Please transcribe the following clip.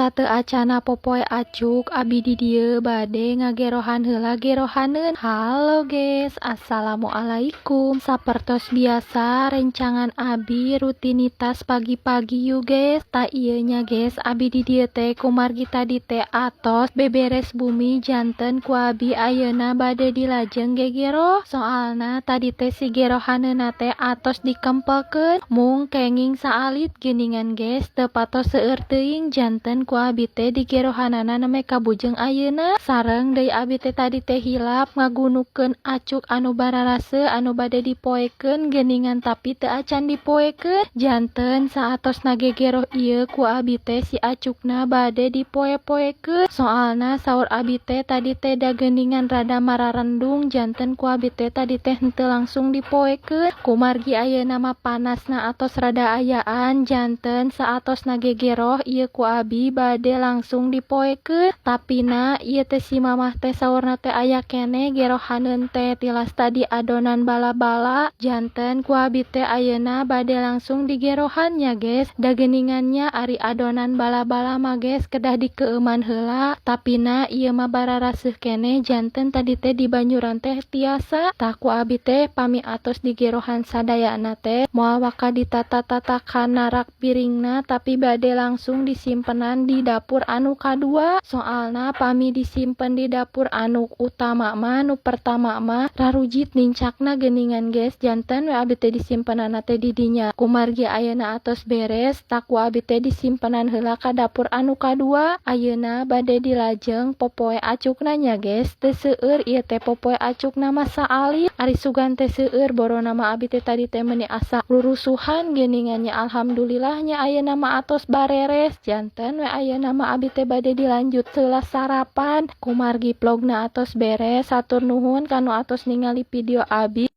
Sateuacanna popoe acuk, abi di dieu bade ngagerohan heula gerohaneun. Halo guys, assalamualaikum. Sapertos biasa rencangan abi rutinitas pagi-pagi yuk guys. Tah, ieu nya guys, abi di dieu teh kumargi tadi teh atos beberes bumi, janten ku abi ayeuna bade dilajeng gegeroh. Soalna tadi teh si gerohaneunna teh atos dikempelkeun, mung kenging saalit geuningan guys, teu patos seueur teuing, janten ku abi teh digerohanana nembe ka bujeng ayeuna. Sareng deui abi teh tadi teh hilap ngagunukeun acuk anu bararaseuh anu bade dipoekeun geuningan, tapi teu acan dipoekeun. Janten saatosna gegeroh ieu ku abi teh si acukna bade dipoe-poekeun. Soalna saur abi teh tadi teh da geuningan rada mararendung, janten ku abi teh tadi teh henteu langsung dipoekeun. Kumargi ayeuna mah panasna atos rada ayaan, janten saatosna gegeroh ieu ku abi bade langsung dipoekeun. Tapina ieu teh si mamah teh saurna teh aya keneh gerohaneun teh tilas tadi adonan bala-bala, janten ku abi teh ayeuna bade langsung digerohan nya guys. Da geuningan nya, ari adonan bala-bala mah guys, kedah dikeueuman heula, tapina ieu mah bararaseuh keneh, janten tadi teh dibanyuran teh tiasa. Tah, ku abi teh pami atos digerohan sadayana teh moal waka ditata-tata kana rak piringna, tapi bade langsung disimpenan di dapur anu kadua. Soalna pami disimpen di dapur anu utama mah, nu pertama mah, rarujit nincakna geuningan guys, janten we abi teh disimpenanna teh di dinya. Kumargi ayeuna atos beres, tah ku abi teh disimpenan heula ka dapur anu kadua. Ayeuna bade dilajeng popoe acukna nya guys. Teu seueur ieu teh popoe acukna mah, saalit. Ari sugan teh seueur, borona mah abi teh tadi teh meuni asa rurusuhan geuningan nya. Alhamdulillah nya, ayeuna mah atos bareres, janten we ayeuna mah abi teh bade dilanjut heula sarapan. Kumargi vlogna atos beres, hatur nuhun kanu atos ningali video abi.